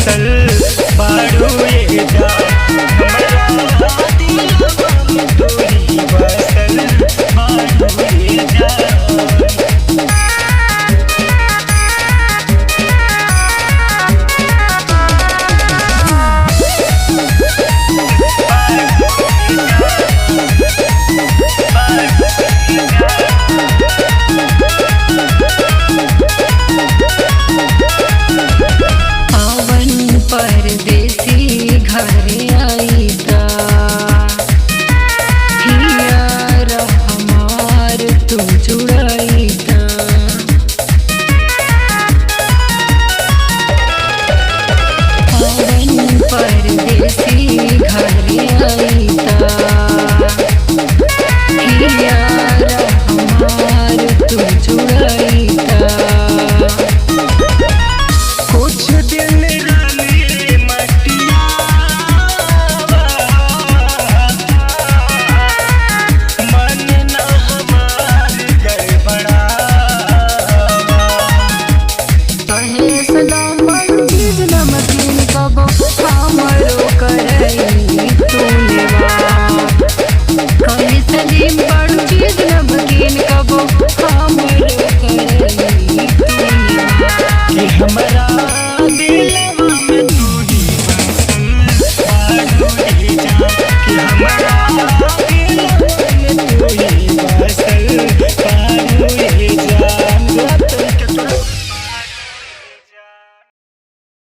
बसल बाड़ू ये जान, हमरा दिलवा में तू ही बसल बाड़ू ये जान। पवन परदेसी घर आईता, हिया हमार तू जुड़ाईता। पवन परदेसी घर आईता, हिया हमार तू जुड़ाईता। कुछ दिन रानी मटियावा, मन न हमार गड़बड़ावा। कहे सदा मंजीज नमकीन कबो हमरो करई तूने। कहे सलीम बड़ू चीज नमकीन कबो हमरो करई तूने। कि हमरा दिलवा में तू ही बसल बाड़ू ये जान, कि हमरा